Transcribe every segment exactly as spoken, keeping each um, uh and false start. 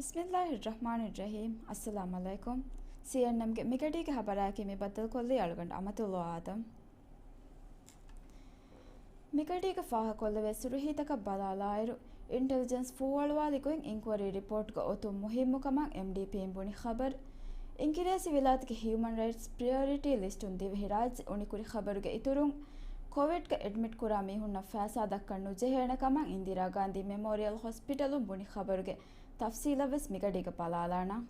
ބިސްމިއްލާހިއްރަޙްމާނިއްރަޙީމް. އައްސަލާމު ޢަލައިކުމް. ސީއެންއެމްގެ މިގަޑީގެ ޚަބަރާއެކީ މި ބައްދަލުކޮށްލީ އަޅުގަނޑު އަމަތުﷲ އާދަމް. މިގަޑީގަ ފާހަގަކޮށްލެވޭ ސުރުޚީތަކަށް ބަލާލާއިރު، އިންޓެލިޖެންސް ފޫހަޅުވާލި ގޮތް އިންކުއަރީ ރިޕޯޓްގަ އޮތުން މުހިއްމު ކަމަށް އެމްޑީޕީން ބުނި ޚަބަރު. އިނގިރޭސި ވިލާތުގެ ހިއުމަން ރައިޓްސް ޕްރިއޮރިޓީ ލިސްޓުން ދިވެހިރާއްޖެ އުނިކުރި ޚަބަރުގެ އިތުރުން، ކޮވިޑްގަ އެޑްމިޓް ކުރާ މީހުންނަށް ފައިސާ ދައްކަން ނުޖެހޭނެ ކަމަށް އިންދިރާ ގާންދީ މެމޯރިއަލް ހޮސްޕިޓަލުން ބުނި ޚަބަރުގެ ތަފްސީލަށް ވެސް މިގަޑީގަ ބަލާލާނަން.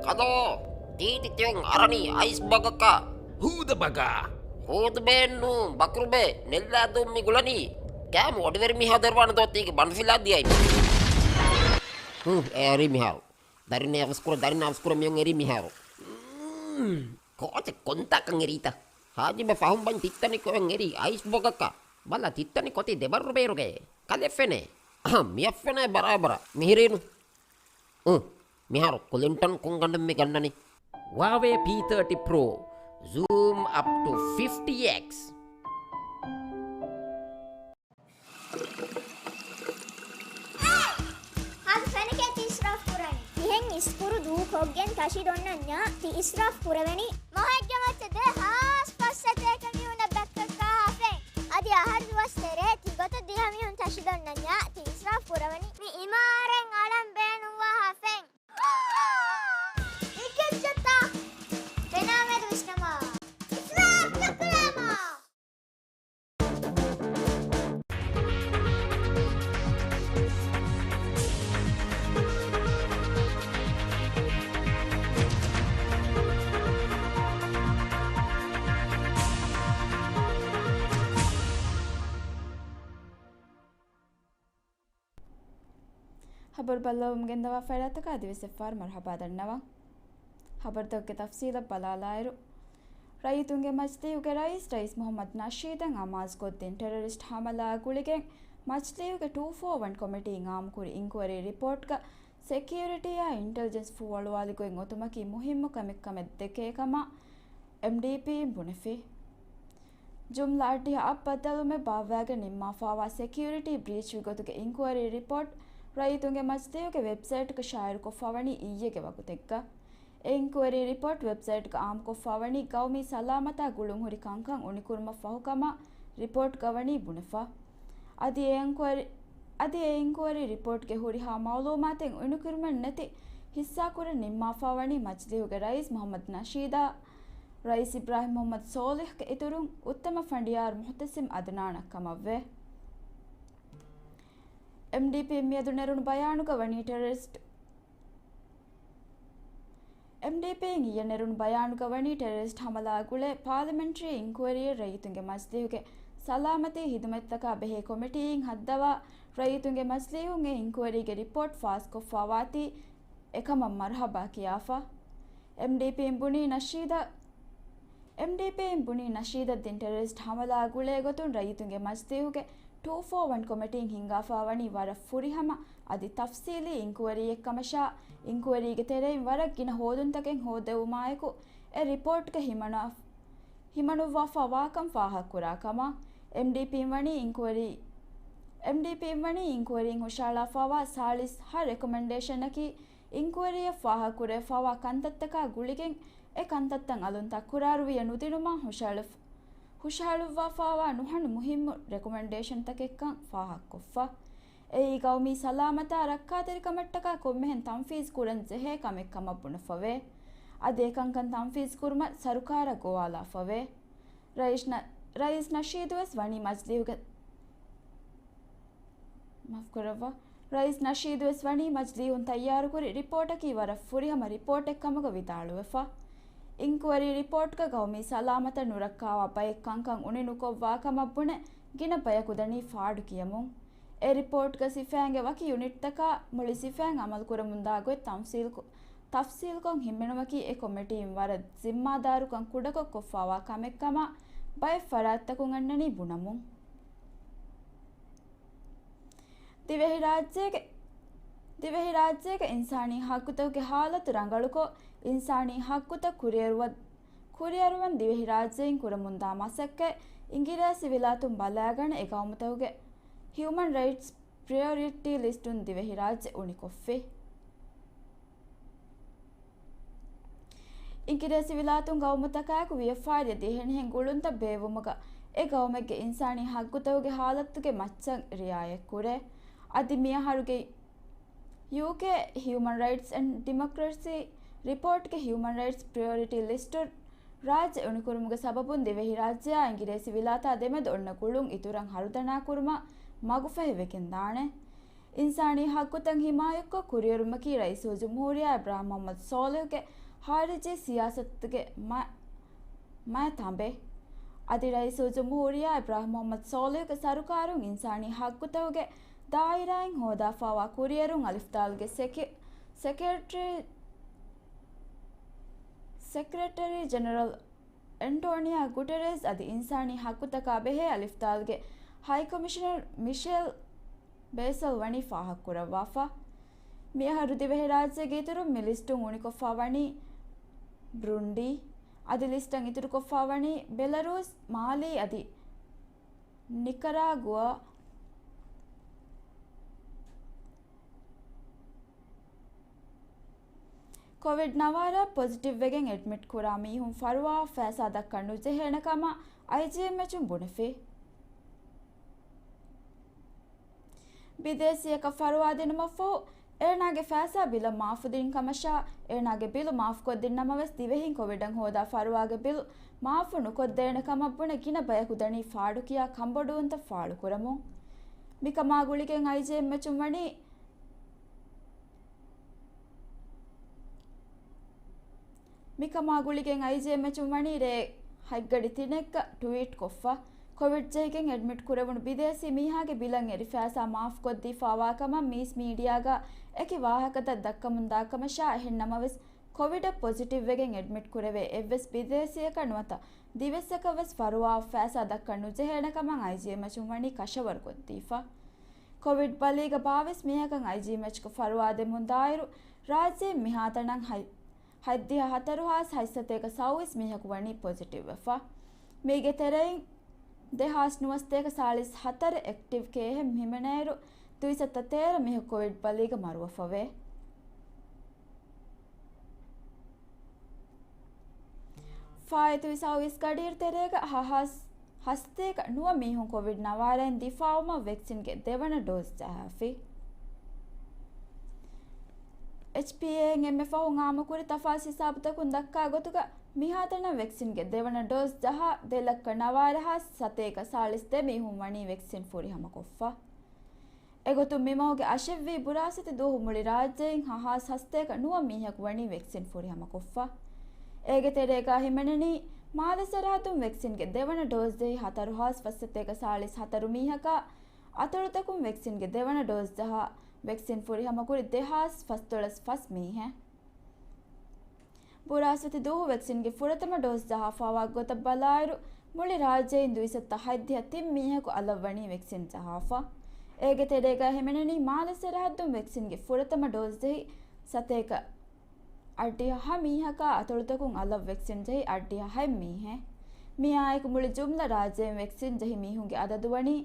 ކަލޯ، ތީ ތިތިވެން އަރަނީ އައިސް ބަގަކަށް. ހޫދަ ބަގާ. ހޫދުބޭން ނޫން، ބަކުރުބޭ، ނެއްލާދޫން މި ގުޅަނީ. ކާމު އޮޑިވެރި މީހާ ދޮރުވާނެ ދޯ ތީގެ ބަނޑުފިލާ ދިޔައިން. ހު، އެ އެރީ މިހާރު. ދަރިން އަވަސްކުރ، ދަރިން އަވަސްކުރ މިއޮން އެރީ މިހާރު. ކޯޗެއް ކޮންތާކަން އެރީތަ؟ ހާޖިބެ ފަހުން ބަން ތިއްތަނި ކޮއެން އެރީ އައިސް ބޮގަކަށް. ބަލަ ތިއްތަނި ކޮތި ދެބައްރު ބޭރުގައޭ. ކަލެ ފެނޭ. އަހަ، މިއަށް ފެނޭ ބަރާބަރަށް. މިހިރީނު. އު، މިހާރު ކުލިންޓަން ކޮން ގަނޑެއް މި ގަންނަނީ؟ ވާވޭ ޕީ ތާޓީ ޕްރޯ. ޒޫމް އަޕް ޓު ފިފްޓީ އެކްސް. ހަގު ފެނެކޭ ތި އިސްރާފް ކުރަނީ. މިހެން އިސްކުރު ދޫކޮށްގެން ތަށި ދޮންނަންޏާ ތި އިސްރާފް ކުރެވެނީ. މޮހެއްގެ މައްޗަށް ދޭ ހާސް ފައްސަތޭކަ މީހުންނަށް ބައްކަން ކާފެން. އަދި އަހަރު ދުވަސް ތެރޭ ތިގޮތަށް ދިހަ މީހުން ތަށި ދޮންނަންޏާ ތި އިސްރާފް ކުރެވެނީ. މި އިމާރެން އަޅަން ބޭނުންވާ ހާފެން. އިކެއްޗެއްތާ؟ ފެނާމެދު ވިސްނަމާ. އިސްރާފް ނުކުރާމާ. ޚަބަރު ބައްލަވަމުން ގެންދަވާ ފައިލާތަކަށް އަދިވެސް އެއްފަހަރު މަރުޙަބާ ދަންނަވަން. ޚަބަރުތަކުގެ ތަފްސީލަށް ބަލާލާއިރު، ރައްޔިތުންގެ މަޖިލީހުގެ ރައީސް، ރައީސް މުޙައްމަދު ނަޝީދަށް އަމާޒުކޮށްދިން ޓެރަރިސްޓް ޙަމަލާއާ ގުޅިގެން މަޖިލީހުގެ ޓޫ ފޯ ވަން ކޮމިޓީން އާއްމުކުރި އިންކުއަރީ ރިޕޯޓްގަ ސެކިއުރިޓީއާ އިންޓެލިޖެންސް ފޫހަޅުވާލި ގޮތް އޮތުމަކީ މުހިއްމު ކަމެއް ކަމަށް ދެކޭ ކަމަށް އެމްޑީޕީން ބުނެފި. ޖުމްލަ އަށްޑިހަ އަށް ބައްދަލުމެއް ބާއްވައިގެން ނިންމާފާވާ ސެކިއުރިޓީ ބްރީޗް ގޮތުގެ އިންކުއަރީ ރިޕޯޓް ރައްޔިތުންގެ މަޖިލީހުގެ ވެބްސައިޓްގަ ޝާއިޢުކޮށްފަވަނީ އިއްޔެގެ ވަގުތެއްގަ. އެ އިންކުއަރީ ރިޕޯޓް ވެބްސައިޓްގަ އާއްމުކޮށްފަވަނީ ގައުމީ ސަލާމަތާ ގުޅުންހުރި ކަންކަން އުނިކުރުމަށް ފަހުކަމަށް ރިޕޯޓްގަ ވަނީ ބުނެފަ. އަދި އެ އިންކުއަރީ އަދި އެ އިންކުއަރީ ރިޕޯޓްގެ ހުރިހާ މައުލޫމާތެއް އުނިކުރުމެއް ނެތި ހިއްސާކުރަން ނިންމާފާވަނީ މަޖިލީހުގެ ރައީސް މުހައްމަދު ނަޝީދާ، ރައީސް އިބްރާހިމް މުހައްމަދު ސޯލިހްގެ އިތުރުން އުއްތަމަ ފަނޑިޔާރު މުހުތަސިމް އަދުނާނަށް ކަމަށްވޭ. އެމްޑީޕީން މިއަދު ނެރުނު ބަޔާނުގަ ވަނީ ޓެރަރިސްޓް އެމްޑީޕީން އިއްޔެ ނެރުނު ބަޔާނުގަ ވަނީ ޓެރަރިސްޓް ހަމަލާ ގުޅޭ ޕާލަމެންޓްރީ އިންކުއަރީއެއް ރައްޔިތުންގެ މަޖިލީހުގެ ސަލާމަތީ ހިދުމަތްތަކާ ބެހޭ ކޮމިޓީއިން ހައްދަވާ ރައްޔިތުންގެ މަޖިލީހުން އެ އިންކުއަރީގެ ރިޕޯޓް ފާސްކޮށްފާވާތީ އެކަމަށް މަރުހަބާ ކިޔާފަ. އެމްޑީޕީން ބުނީ ނަޝީދަށް އެމްޑީޕީން ބުނީ ނަޝީދަށް ދިން ޓެރަރިސްޓް ހަމަލާ ގުޅޭ ގޮތުން ރައްޔިތުންގެ މަޖިލީހުގެ ޓޫ ފޯ ވަން ކޮމިޓީން ހިންގާފާވަނީ ވަރަށް ފުރިހަމަ އަދި ތަފްސީލީ އިންކުއަރީއެއްކަމަށާ، އިންކުއަރީގެ ތެރެއިން ވަރަށް ގިނަ ހޯދުންތަކެއް ހޯދެވުމާއެކު، އެ ރިޕޯޓްގަ ހިމަނާ، ހިމަނުއްވާފާ ވާކަން ފާހަގަކުރާ ކަމަށް. އެމްޑީޕީން ވަނީ އިންކުއަރީ، އެމްޑީޕީން ވަނީ އިންކުއަރީން ހުށަހަޅާފާވާ ސާޅީސް ހަ ރެކޮމެންޑޭޝަނަކީ، އިންކުއަރީއަށް ފާހަގަކުރެވިފާވާ ކަންތައްތަކާ ގުޅިގެން، އެ ކަންތައްތައް އަލުން ތަކުރާރުވިޔަ ނުދިނުމަށް ހުށަހަޅު-، ހުށަހަޅުއްވާފާވާ ނުހަނު މުހިއްމު ރެކޮމެންޑޭޝަންތަކެއްކަން ފާހަގަކޮށްފަ. އެއީ ގައުމީ ސަލާމަތާ ރައްކާތެރިކަމަށްޓަކާ ކޮންމެހެން ތަންފީޒު ކުރަން ޖެހޭ ކަމެއް ކަމަށް ބުނެފަވޭ. އަދި އެކަންކަން ތަންފީޒު ކުރުމަށް ސަރުކާރަށް ގޮވާލާފަވޭ. ރައީސް ނަ-، ރައީސް ނަޝީދުވެސް ވަނީ މަޖިލީހުގެ، މާފުކުރައްވާ. ރައީސް ނަޝީދުވެސް ވަނީ މަޖިލީހުން ތައްޔާރުކުރި ރިޕޯޓަކީ ވަރަށް ފުރިހަމަ ރިޕޯޓެއް ކަމުގަ ވިދާޅުވެފަ. އިންކުއަރީ ރިޕޯޓްގަ ގައުމީ ސަލާމަތަށް ނުރައްކާވާ ބައެއް ކަންކަން އުނި ނުކޮށްވާ ކަމަށް ބުނެ، ގިނަ ބަޔަކު ދަނީ ފާޑު ކިޔަމުން. އެ ރިޕޯޓްގަ ސިފައިންގެ ވަކި ޔުނިޓްތަކާ މުޅި ސިފައިން އަމަލުކުރަމުންދާ ގޮތް ތަފްސީލްކޮ-، ތަފްސީލްކޮށް ހިމެނުމަކީ އެ ކޮމިޓީން ވަރަށް ޒިންމާދާރުކަން ކުޑަކޮށް ކޮށްފާވާ ކަމެއް ކަމަށް ބައެއް ފަރާތްތަކުން އަންނަނީ ބުނަމުން. ދިވެހިރާއްޖޭގެ، ދިވެހިރާއްޖޭގެ އިންސާނީ ހައްގުތަކުގެ ހާލަތު ރަނގަޅުކޮށް، އިންސާނީ ހައްގުތައް ކުރިއަރުވަ-، ކުރިއަރުވަން ދިވެހިރާއްޖެއިން ކުރަމުންދާ މަސައްކަތް އިނގިރޭސިވިލާތުން ބަލާގަނެ، އެ ގައުމުތަކުގެ ހިއުމަން ރައިޓްސް ޕްރިއޮރިޓީ ލިސްޓުން ދިވެހިރާއްޖެ އުނިކޮށްފި. އިނގިރޭސިވިލާތުން ގައުމުތަކާއެކު ވިޔަފާރިއަށް ދިވެހިން ގުޅުންތައް ބޭއްވުމުގަ އެ ގައުމެއްގެ އިންސާނީ ހައްގުތަކުގެ ހާލަތުގެ މައްޗަށް ރިއާޔަތްކުރޭ. އަދި މިއަހަރުގެ ޔޫކޭ ހިއުމަން ރައިޓްސް އެންޑް ޑިމޮކްރަސީ ރިޕޯޓްގެ ހިއުމަން ރައިޓްސް ޕްރިއޮރިޓީ ލިސްޓު ރާއްޖެ އުނިކުރުމުގެ ސަބަބުން ދިވެހިރާއްޖެއާ އިނގިރޭސިވިލާތާ ދެމެދު އޮންނަ ގުޅުން އިތުރަށް ހަރުދަނާކުރުމަށް މަގުފަހިވެގެންދާނެ. އިންސާނީ ހައްގުތައް ހިމާޔަތްކޮށް ކުރިއެރުމަކީ ރައީސުލްޖުމްހޫރިއްޔާ އިބްރާހިމް މުހައްމަދު ސޯލިހުގެ ހާރިޖީ ސިޔާސަތުގެ މަ-، މައި ތަނބެއް. އަދި ރައީސުލްޖުމްހޫރިއްޔާ އިބްރާހިމް މުހައްމަދު ސޯލިހުގެ ސަރުކާރުން އިންސާނީ ހައްގުތަކުގެ ދާއިރާއިން ހޯދާފާވާ ކުރިއެރުން އަލިފްދާލުގެ ސެކި-، ސެކްރެޓަރީ، ސެކްރެޓަރީ ޖެނެރަލް އެންޓޯނިއާ ގުޓެރެސް އަދި އިންސާނީ ހައްގުތަކާ ބެހޭ އަލިފްދާލުގެ ހައިކޮމިޝަނަރ މިޝެލް ބޭސަލް ވަނީ ފާހަގަކުރައްވާފަ. މިއަހަރު ދިވެހިރާއްޖޭގެ އިތުރުން މި ލިސްޓުން އުނިކޮށްފާ ވަނީ ބްރުންޑީ. އަދި ލިސްޓަށް އިތުރުކޮށްފާ ވަނީ ބެލަރޫސް، މާލީ އަދި ނިކަރާގުއާ. ކޮވިޑް ނަވާރަ ޕޮޒިޓިވް ވެގެން އެޑްމިޓް ކުރާ މީހުން ފަރުވާ ފައިސާ ދައްކަން ނުޖެހޭނެ ކަމަށް އައިޖީއެމްއެޗުން ބުނެފި. ބިދޭސީއަކަށް ފަރުވާ ދިނުމަށްފަހު، އޭނާގެ ފައިސާ ބިލަށް މާފު ދިން ކަމަށާ، އޭނާގެ ބިލު މާފުކޮށްދިން ނަމަވެސް، ދިވެހިން ކޮވިޑަށް ހޯދާ ފަރުވާގެ ބިލު މާފު ނުކޮށްދޭނެ ކަމަށް ބުނެ، ގިނަ ބަޔަކު ދަނީ ފާޑުކިޔާ ކަންބޮޑުވުންތައް ފާޅުކުރަމުން. މިކަމާ ގުޅިގެން އައިޖީއެމްއެޗުން ވަނީ، މިކަމާ ގުޅިގެން އައިޖީއެމްއެޗުން ވަނީ ރޭ ހަތްގަޑި ތިނެއްގަ ޓުވީޓް ކޮށްފަ، ކޮވިޑް ޖެހިގެން އެޑްމިޓް ކުރެވުނު ބިދޭސީ މީހާގެ ބިލަށް އެރި ފައިސާ މާފުކޮށްދީފާވާ ކަމަށް މީސް މީޑިއާގަ އެކި ވާހަކަތައް ދައްކަމުންދާ ކަމަށާ، އެހެންނަމަވެސް، ކޮވިޑަށް ޕޮޒިޓިވް ވެގެން އެޑްމިޓް ކުރެވޭ އެއްވެސް ބިދޭސީއަކަށް ނުވަތަ ދިވެއްސަކަށްވެސް ފަރުވާ ފައިސާ ދައްކަން ނުޖެހޭނެ ކަމަށް އައިޖީއެމްއެޗުން ވަނީ ކަށަވަރުކޮށްދީފަ. ކޮވިޑް ބަލީގަ ބާވީސް މީހަކަށް އައިޖީއެމްއެޗްގަ ފަރުވާ ދެމުން ދާއިރު، ރާއްޖޭން މިހާތަނަށް ހަތް، ހަތްދިހަ ހަތަރު ހާސް ހަތްސަތޭކަ ސައުވީސް މީހަކު ވަނީ ޕޮޒިޓިވްވެފަ. މީގެ ތެރެއިން ދެހާސް ނުވަސަތޭކަ ސާޅީސް ހަތަރު އެކްޓިވް ކޭހެއް ހިމެނޭއިރު، ދުއިސައްތަ ތޭރަ މީހަކު ކޮވިޑް ބަލީގަ މަރުވެފަވޭ. ފާއިތުވި ސައުވީސް ގަޑިއިރު ތެރޭގަ ހަ ހާސް، ހަސަތޭކަ ނުވަ މީހުން ކޮވިޑް ނަވާރައިން ދިފާއުވުމަށް ވެކްސިންގެ ދެވަނަ ޑޯޒް ޖަހާފި. އެޗްޕީއޭއިން އެންމެ ފަހުން އާއްމުކުރި ތަފާސް ހިސާބުތަކުން ދައްކާ ގޮތުގަ، މިހާތަނަށް ވެކްސިންގެ ދެވަނަ ޑޯޒް ޖަހާ ދެ ލައްކަ ނަވާރަ ހާސް ސަތޭކަ ސާޅީސް ދެ މީހުން ވަނީ ވެކްސިން ފުރިހަމަކޮށްފަ. އެގޮތުން މިމަހުގެ އަށެއްވީ ބުރާސް ދުވަހު މުޅި ރާއްޖެއިން ހަ ހާސް ހަސަތޭކަ ނުވަ މީހަކު ވަނީ ވެކްސިން ފުރިހަމަކޮށްފަ. އޭގެ ތެރޭގަ ހިމެނެނީ މާލެ ސަރަހައްދުން ވެކްސިންގެ ދެވަނަ ޑޯޒް ޖެހި ހަތަރު ހާސް ފަސް ސަތޭކަ ސާޅީސް ހަތަރު މީހަކާ، އަތޮޅުތަކުން ވެކްސިންގެ ދެވަނަ ޑޯޒް ޖަހާ ވެކްސިން ފުރިހަމަކުރި ދެ ހާސް ފަސްދޮޅަސް ފަސް މީހެއް. ބުރާސްފަތި ދުވަހު ވެކްސިންގެ ފުރަތަމަ ޑޯޒް ޖަހާފާވާ ގޮތަށް ބަލާއިރު، މުޅި ރާއްޖެއިން ދުއިސައްތަ ހަތްދިހަ ތިން މީހަކު އަލަށްވަނީ ވެކްސިން ޖަހާފަ. އޭގެ ތެރޭގަ ހިމެނެނީ މާލެ ސަރަހައްދުން ވެކްސިންގެ ފުރަތަމަ ޑޯޒް ޖެހި ސަތޭކަ އަށްޑިހަ ހަ މީހަކާ، އަތޮޅުތަކުން އަލަށް ވެކްސިން ޖެހި އަށްޑިހަ ހަ މީހެއް. މިއާއެކު މުޅި ޖުމްލަ ރާއްޖެއިން ވެކްސިން ޖެހި މީހުންގެ އަދަދު ވަނީ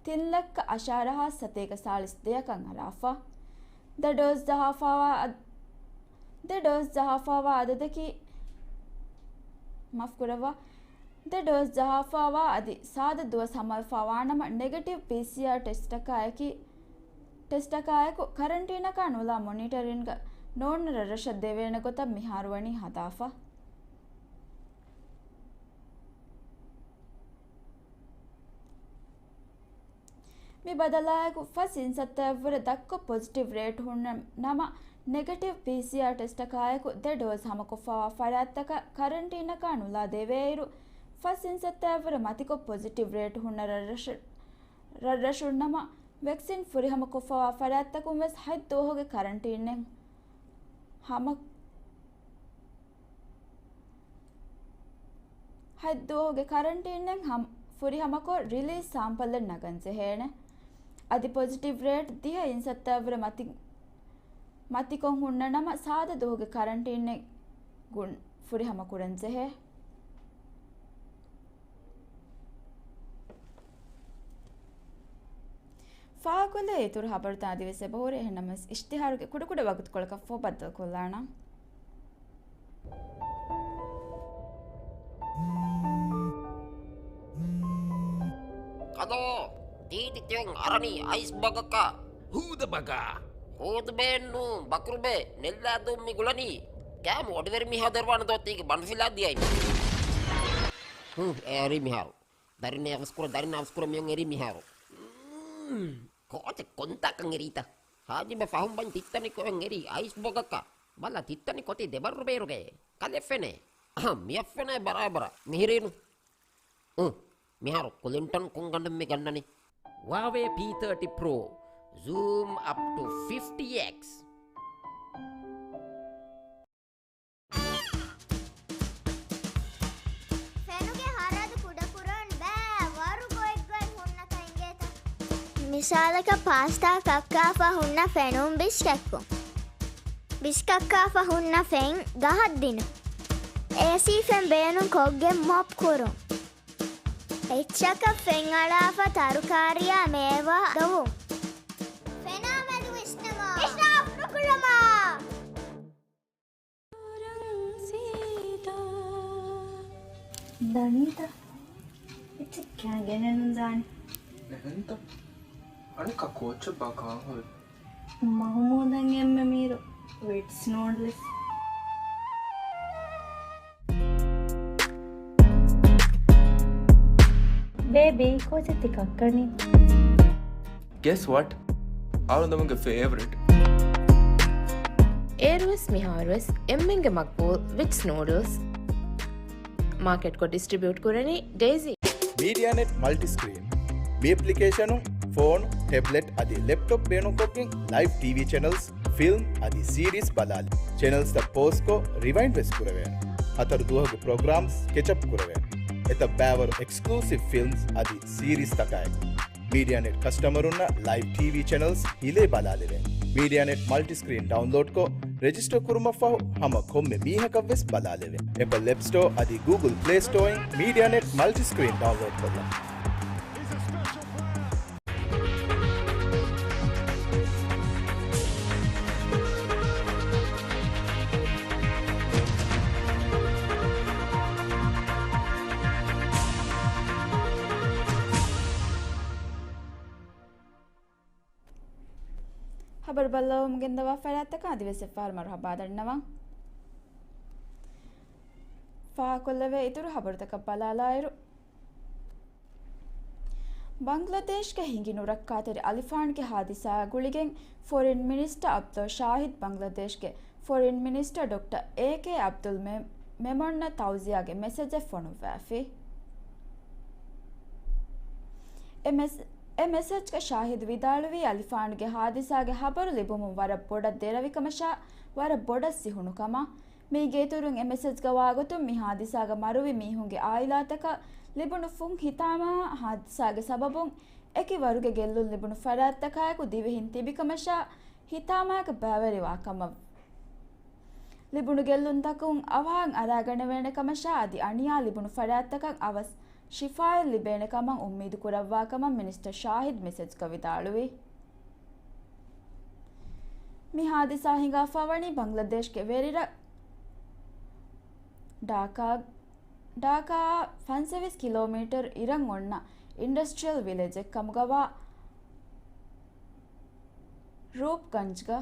ތިން ލައްކަ އަށާރަ ހާސް ސަތޭކަ ސާޅީސް ދެއަކަށް އަރާފަ. ދެ ޑޯޒް ޖަހާފާވާ އަދް-، ދެ ޑޯޒް ޖަހާފާވާ އަދަދަކީ، މާފްކުރައްވާ، ދެ ޑޯޒް ޖަހާފާވާ އަދި ސާދަ ދުވަސް ހަމަވެފާވާނަމަ، ނެގެޓިވް ޕީސީއާރް ޓެސްޓަކާއެކީ، ޓެސްޓަކާއެކު ކަރަންޓީނަކާ ނުލާ މޮނިޓަރިންގ ނޯންނަ ރަށްރަށަށް ދެވޭނެ ގޮތަށް މިހާރު ވަނީ ހަދާފަ. މި ބަދަލާއެކު، ފަސް އިންސައްތައަށްވުރެ ދަށްކޮށް ޕޮޒިޓިވް ރޭޓް ހުންނަ ނަމަ، ނެގެޓިވް ޕީސީއާރް ޓެސްޓަކާއެކު ދެ ޑޯޒް ހަމަކޮށްފަވާ ފަރާތްތަކަށް ކަރަންޓީނަކާ ނުލާ ދެވޭއިރު، ފަސް އިންސައްތައަށްވުރެ މަތިކޮށް ޕޮޒިޓިވް ރޭޓް ހުންނަ ރަށްރަށު-، ރަށްރަށުން ނަމަ، ވެކްސިން ފުރިހަމަކޮށްފަވާ ފަރާތްތަކުން ވެސް ހަތް ދުވަހުގެ ކަރަންޓީނެއް ހަމަ-، ހަތް ދުވަހުގެ ކަރަންޓީނެއް ހަމަ-، ފުރިހަމަކޮށް، ރިލީޒް ސާމްޕަލެއް ނަގަން ޖެހޭނެ. އަދި ޕޮޒިޓިވް ރޭޓް ދިހަ އިންސައްތައަށްވުރެ މަތި-، މަތިކޮށް ހުންނަ ނަމަ، ސާދަ ދުވަހުގެ ކަރަންޓީނެއް ގުން ފުރިހަމަކުރަން ޖެހޭ. ފާހަގަކޮށްލޭ އިތުރު ހަބަރުތައް އަދިވެސް އެބަހުރޭ. އެހެންނަމަވެސް، އިޝްތިހާރުގެ ކުޑަކުޑަ ވަގުތުކޮޅަކަށްފަހު ބައްދަލުކޮށްލާނަން. ކަލޯ، ތީތި ތިޔޮން އަރަނީ އައިސް ބަގަކަށް. ހޫދަ ބަގާ. ހޫދުބޭއެއްނޫ، ބަކުރުބޭ، ނެއްލާދޫން މި ގުޅަނީ. ކައިމު އޮޑިވެރި މީހާ ދޮރުވާނެ ދޯ ތީގެ ބަނޑުފިލާ ދިޔައިމަ. ހުން، އެ އެރީ މިހާރު. ދަރިން އަވަސްކުރަ، ދަރިން އަވަސްކުރަ މިޔޮން އެރީ މިހާރު. މް، ކޯޗެއް ކޮންތާކަން އެރީތަ؟ ހާޖިބަ ފަހުން ބަން ތިއްތަނި ކޮއެއް އެރީ އައިސް ބޮގަކަށް. ބަލަ ތިއްތަނި ކޮތި ދެބައްރު ބޭރުގައޭ. ކަލެއް ފެނޭ. އަހަ، މިއަށް ފެނޭ ބަރާބަރަށް. މިހިރީނު. އު، މިހާރު ކުލިންޓަން ކޮން ގަނޑެއް މި ގަންނަނީ؟ ހުއާވޭ ޕީ ތާޓީ ޕްރޯ. ޒޫމް އަޕް ޓު ފިފްޓީ އެކްސް. ފެނުގެ ހަރަދު ކުޑަކުރަން ބައި ވަރު ގޮތްގޮތް ހުންނަކަން އިނގޭތަ؟ މިސާލަކަށް ޕާސްޓާ ކައްކާފަ ހުންނަ ފެނުން ބިސްކެއްކުން. ބިސްކައްކާފަ ހުންނަ ފެން ގަހަށް ދިނުން. އޭސީ ފެން ބޭނުން ކޮށްގެން މޮޕް ކުރުން. އެއްޗަކަށް ފެން އަޅާފަ ތަރުކާރިއާ މޭވާ ދޮވުން. ފެނާ މެދު ވިސްނަމާ. އިސްރާފް ނުކުރަމާ. ދަނީތަ؟ އެއްޗެއް ކާ ގެނެއްނު ދާނެ. އެހެންތަ؟ އަނެއްކާ ކޯޗަށް ބާ ކާން ހުރި؟ މަހުމޫދަށް އެންމެ މީރު ވިޓްސް ނޫޑްލްސް. ބޭބީ، ކޯޗެއް ތި ކައްކަނީ؟ Guess what? އަޅުގަނޑުގެ ފޭވަރިޓް. އޭރުވެސް މިހާރުވެސް އެންމެންގެ މަގްބޫލް ވިޓްސް ނޫޑްލްސް. މާކެޓްކޮށް ޑިސްޓްރިބިއުޓް ކުރަނީ ޑޭޒީ. މީޑިއާނެޓް މަލްޓިސްކްރީން. މި އެޕްލިކޭޝަނުން ފޯނު، ޓެބްލެޓް އަދި ލެޕްޓޮޕް ބޭނުންކޮށްގެން ލައިވް ޓީވީ ޗެނަލްސް، ފިލްމް އަދި ސީރީސް ބަލާލި. ޗެނަލްސްތައް ޕޯޒްކޮށް، ރިވައިންޑް ވެސް ކުރެވޭނެ. ހަތަރު ދުވަހުގެ ޕްރޮގްރާމްސް ކެޗަޕް ކުރެވޭނެ. އެތައް ބައިވަރު އެކްސްކްލޫސިވް ފިލްމްސް އަދި ސީރީސްތަކާއެކު. މީޑިއާނެޓް ކަސްޓަމަރުންނަށް ލައިވް ޓީވީ ޗެނަލްސް ހިލޭ ބަލާލެވޭނެ. މީޑިއާނެޓް މަލްޓިސްކްރީން ޑައުންލޯޑްކޮށް، ރެޖިސްޓަރ ކުރުމަށްފަހު، ހަމަ ކޮންމެ މީހަކަށްވެސް ބަލާލެވޭނެ. އެޕަލް އެޕް ސްޓޯ އަދި ގޫގުލް ޕްލޭ ސްޓޯއިން މީޑިއާނެޓް މަލްޓިސްކްރީން ޑައުންލޯޑްކޮށްލަން. ބައްލަވަމުން ގެންދަވާ ފަރާތްތަކަށް އަދިވެސް އެއްފަހަރު މަރުޙަބާ ދަންނަވަން. ފާހަގަކޮށްލެވޭ އިތުރު ޚަބަރުތަކަށް ބަލާލާއިރު، ބަންގްލަދޭޝްގެ ހިނގި ނުރައްކާތެރި އަލިފާންގެ ހާދިސާއާ ގުޅިގެން ފޮރިން މިނިސްޓަރ އަބްދުލް ޝާހިދް ބަންގްލަދޭޝްގެ ފޮރިން މިނިސްޓަރ ޑޮކްޓަރ އޭ ކޭ އަބްދުލް މެ-، މެމަންނަށް ތައުޒިޔާގެ މެސެޖެއް ފޮނުއްވާފި. އެ މެސް-، އެ މެސެޖްގަ ޝާހިދު ވިދާޅުވީ، އަލިފާނުގެ ހާދިސާގެ ހަބަރު ލިބުމުން ވަރަށް ބޮޑަށް ދެރަވިކަމަށާ، ވަރަށް ބޮޑަށް ސިހުނުކަމަށް. މީގެ އިތުރުން އެ މެސެޖްގަ ވާގޮތުން މި ހާދިސާގަ މަރުވި މީހުންގެ އާއިލާތަކަށް ލިބުނު ފުން ހިތާމައާ ހާދިސާގެ ސަބަބުން އެކި ވަރުގެ ގެއްލުން ލިބުނު ފަރާތްތަކާއެކު ދިވެހިން ތިބިކަމަށާ ހިތާމައަކަށް ބައިވެރިވާކަމަށް. ލިބުނު ގެއްލުންތަކުން އަވަހަށް އަރާގަނެވޭނެ ކަމަށާ އަދި އަނިޔާ ލިބުނު ފަރާތްތަކަށް އަވަސް ޝިފާއެއް ލިބޭނެ ކަމަށް އުއްމީދު ކުރައްވާ ކަމަށް މިނިސްޓަރ ޝާހިދް މެސެޖްގަ ވިދާޅުވި. މި ހާދިސާ ހިނގާފާވަނީ ބަންގްލަދޭޝްގެ ވެރިރަށް ޑާކާ، ޑާކާއާ ފަންސަވީސް ކިލޯމީޓަރު އިރަށް އޮންނަ އިންޑަސްޓްރިއަލް ވިލެޖެއް ކަމުގަވާ ރޫޕްގަންޖްގަ،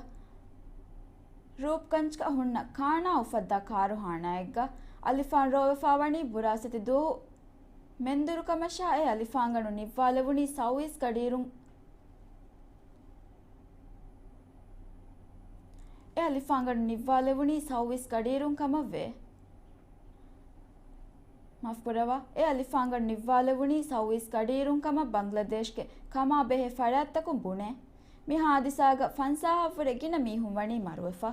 ރޫޕްގަންޖްގަ ހުންނަ ކާނާ އުފައްދާ ކާރުހާނާއެއްގަ އަލިފާން ރޯވެފާވަނީ ބުރާސްތި ދުވަހު މެންދުރުކަމަށާ، އެ އަލިފާންގަނޑު ނިއްވާލެވުނީ ސައުވީސް ގަޑިއިރުން، އެ އަލިފާންގަނޑު ނިއްވާލެވުނީ ސައުވީސް ގަޑިއިރުން ކަމަށްވޭ. މާފުކުރައްވާ، އެ އަލިފާންގަނޑު ނިއްވާލެވުނީ ސައުވީސް ގަޑިއިރުން ކަމަށް ބަންގްލަދޭޝްގެ ކަމާ ބެހޭ ފަރާތްތަކުން ބުނޭ. މި ހާދިސާގަ ފަންސާހަށްވުރެ ގިނަ މީހުން ވަނީ މަރުވެފަ.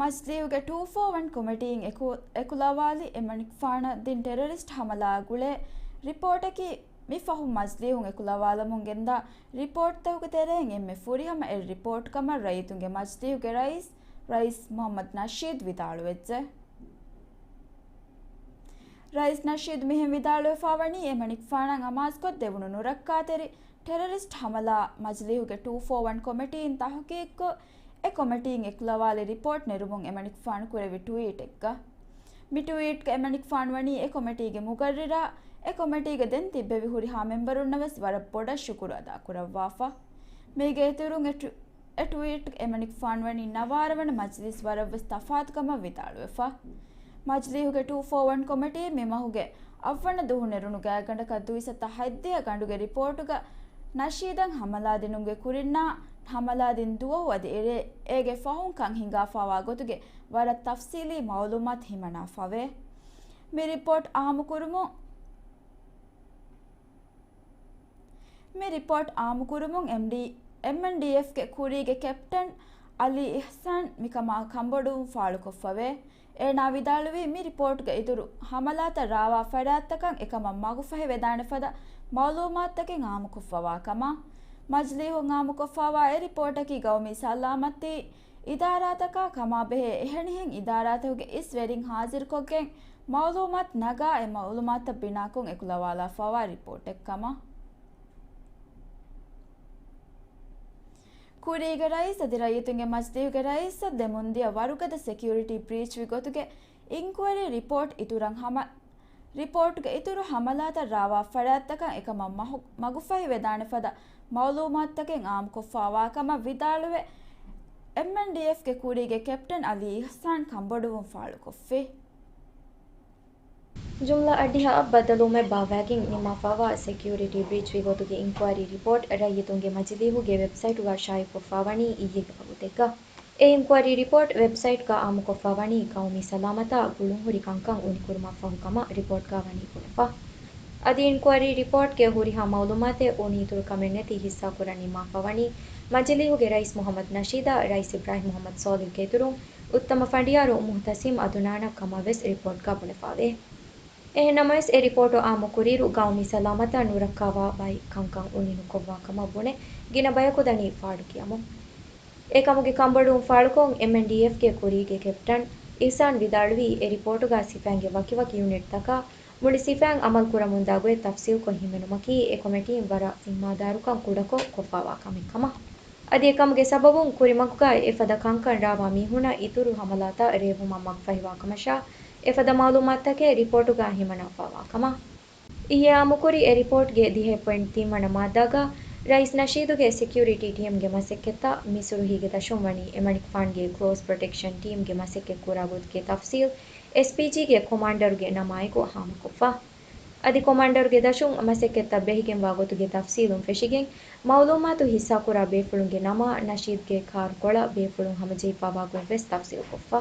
މަޖިލީހުގެ ޓޫ ފޯ ވަން ކޮމިޓީން އެކު-، އެކުލަވާލި އެމަނިކުފާނަށް ދިން ޓެރަރިސްޓް ހަމަލާއާ ގުޅޭ ރިޕޯޓަކީ، މި ފަހުން މަޖިލީހުން އެކުލަވާލަމުން ގެންދާ ރިޕޯޓްތަކުގެ ތެރެއިން އެންމެ ފުރިހަމަ އެއް ރިޕޯޓް ކަމަށް ރައްޔިތުންގެ މަޖިލީހުގެ ރައީސް، ރައީސް މުހައްމަދު ނަޝީދު ވިދާޅުވެއްޖެ. ރައީސް ނަޝީދު މިހެން ވިދާޅުވެފާވަނީ، އެމަނިކުފާނަށް އަމާޒުކޮށް ދެވުނު ނުރައްކާތެރި ޓެރަރިސްޓް ހަމަލާ މަޖިލީހުގެ ޓޫ ފޯ ވަން ކޮމިޓީން ތަހުގީގުކޮށް، އެ ކޮމިޓީން އެކުލަވާލި ރިޕޯޓް ނެރުމުން އެމަނިކުފާނު ކުރެއްވި ޓުވީޓެއްގަ. މި ޓުވީޓްގަ އެމަނިކުފާނު ވަނީ އެ ކޮމިޓީގެ މުގައްރިރާ، އެ ކޮމިޓީގަ ދެން ތިއްބެވި ހުރިހާ މެމްބަރުންނަށް ވެސް ވަރަށް ބޮޑަށް ޝުކުރު އަދާކުރައްވާފަ. މީގެ އިތުރުން އެ ޓު-، އެ ޓުވީޓް އެމަނިކުފާނު ވަނީ ނަވާރަ ވަނަ މަޖިލީސް ވަރަށްވެސް ތަފާތު ކަމަށް ވިދާޅުވެފަ. މަޖިލީހުގެ ޓޫ ފޯ ވަން ކޮމިޓީ މި މަހުގެ އަށްވަނަ ދުވަހު ނެރުނު ގާތްގަނޑަކަށް ދުއިސައްތަ ހަތްދިހަ ގަނޑުގެ ރިޕޯޓުގަ ނަޝީދަށް ހަމަލާ ދިނުމުގެ ކުރިންނާ ހަމަލާ ދިން ދުވަހު އަދި އެރޭ އޭގެ ފަހުން ކަން ހިނގާފާވާ ގޮތުގެ ވަރަށް ތަފްސީލީ މައުލޫމާތު ހިމަނާފަވޭ. މި ރިޕޯޓް އާއްމުކުރުމުން، މި ރިޕޯޓް އާއްމުކުރުމުން އެމްޑީ، އެމްއެންޑީއެފްގެ ކުރީގެ ކެޕްޓަން އަލީ އިޙްސާން މިކަމާ ކަންބޮޑުވުން ފާޅުކޮށްފަވޭ. އޭނާ ވިދާޅުވީ، މި ރިޕޯޓްގަ އިތުރު ހަމަލާތައް ރާވާ ފަރާތްތަކަށް އެކަމަށް މަގުފަހިވެދާނެ ފަދަ މައުލޫމާތުތަކެއް އާއްމުކޮށްފަވާ ކަމަށް. މަޖިލީހުން އާއްމުކޮށްފާވާ އެ ރިޕޯޓަކީ ގައުމީ ސަލާމަތީ އިދާރާތަކާ ކަމާބެހޭ އެހެނިހެން އިދާރާތަކުގެ އިސް ވެރިން ހާޒިރުކޮށްގެން މައުލޫމާތު ނަގާ އެ މައުލޫމާތުތައް ބިނާކޮށް އެކުލަވާލާފާވާ ރިޕޯޓެއް ކަމަށް. ކުރީގެ ރައީސް އަދި ރައްޔިތުންގެ މަޖިލީހުގެ ރައީސަށް ދެމުންދިޔަ ވަރުގަދަ ސެކިއުރިޓީ ބްރީޗް ވި ގޮތުގެ އިންކުއަރީ ރިޕޯޓް އިތުރަށް ހަމަ، ރިޕޯޓްގެ އިތުރު ހަމަލާތައް ރާވާ ފަރާތްތަކަށް އެކަމަށް މަހު-، މަގުފަހިވެދާނެ ފަދަ މައުލޫމާތުތަކެއް އާއްމުކޮށްފާވާ ކަމަށް ވިދާޅުވެ، އެމްއެންޑީއެފްގެ ކުރީގެ ކެޕްޓަން އަލީ އިޙްސާން ކަންބޮޑުވުން ފާޅުކޮށްފި. ޖުމްލަ އަށްޑިހައަށް ބައްދަލުވުމެއް ބާއްވާގެން ނިންމާފާވާ ސެކިއުރިޓީ ބްރީޗް ވި ގޮތުގެ އިންކުއަރީ ރިޕޯޓް ރައްޔިތުންގެ މަޖިލީހުގެ ވެބްސައިޓުގަ ޝާއިޢުކޮށްފާވަނީ އިއްޔެގެ ވަގުތެއްގަ. އެ އިންކުއަރީ ރިޕޯޓް ވެބްސައިޓްގަ އާއްމުކޮށްފާވަނީ ގައުމީ ސަލާމަތާ ގުޅުންހުރި ކަންކަން އުނިކުރުމަށްފަހު ކަމަށް ރިޕޯޓްގަ ވަނީ ބުނެފަ. އަދި އިންކުއަރީ ރިޕޯޓްގެ ހުރިހާ މައުލޫމާތެއް އުނިއިތުރުކަމެއް ނެތި ހިއްސާކުރަން ނިންމާފާވަނީ މަޖިލީހުގެ ރައީސް މުހައްމަދު ނަޝީދާ ރައީސް އިބްރާހިމް މުހައްމަދު ސޯލިހުގެ އިތުރުން އުއްތަމަ ފަނޑިޔާރު މުހްތަސިމް އަދުނާނަށް ކަމަށް ވެސް ރިޕޯޓްގަ ބުނެފާވޭ. އެހެން ނަމަވެސް، އެ ރިޕޯޓު އާއްމުކުރިއިރު ގައުމީ ސަލާމަތަށް ނުރައްކާވާ ބައި ކަންކަން އުނިނުކޮށްވާ ކަމަށް ބުނެ، ގިނަ ބަޔަކު ދަނީ ފާޑުކިޔަމުން. އެކަމުގެ ކަންބޮޑުވުން ފާޅުކޮށް، އެމްއެންޑީއެފްގެ ކުރީގެ ކެޕްޓަން އިޙްސާން ވިދާޅުވީ، އެ ރިޕޯޓުގަ ސިފައިންގެ ވަކިވަކި ޔުނިޓްތަކާ މުޅި ސިފައިން އަމަލު ކުރަމުންދާ ގޮތް ތަފްސީލްކޮށް ހިމެނުމަކީ، އެ ކޮމިޓީން ވަރަށް ޒިންމާދާރުކަން ކުޑަކޮށް ކޮށްފާވާ ކަމެއް ކަމަށް. އަދި އެކަމުގެ ސަބަބުން ކުރިމަގުގަ އެފަދަ ކަންކަން ރާވާ މީހުންނަށް އިތުރު ހަމަލާތައް ރޭވުމަށް މަގުފަހިވާ ކަމަށާ، އެފަދަ މައުލޫމާތުތަކެއް ރިޕޯޓުގަ ހިމަނާފާވާ ކަމަށް. އިއްޔެ އާއްމުކުރި އެ ރިޕޯޓްގެ ދިހަ ޕޮއިންޓް ތިން ވަނަ މާއްދާގަ ރައީސް ނަޝީދުގެ ސެކިއުރިޓީ ޓީމްގެ މަސައްކަތްތައް، މިސުރުހީގެ ދަށުން ވަނީ އެމަނިކުފާނުގެ ކްލޯސް ޕްރޮޓެކްޝަން ޓީމްގެ މަސައްކަތް ކުރާ ގޮތުގެ ތަފްސީލް އެސްޕީޖީގެ ކޮމާންޑަރުގެ ނަމާއެކު ހާމަކޮށްފަ. އަދި ކޮމާންޑަރުގެ ދަށުން މަސައްކަތްތައް ބެހިގެންވާ ގޮތުގެ ތަފްސީލުން ފެށިގެން، މައުލޫމާތު ހިއްސާކުރާ ބޭފުޅުންގެ ނަމާ، ނަޝީދުގެ ކާރު ކޮޅަށް ބޭފުޅުން ހަމަޖެހިފާވާ ގޮތްވެސް ތަފްސީލްކޮށްފަ.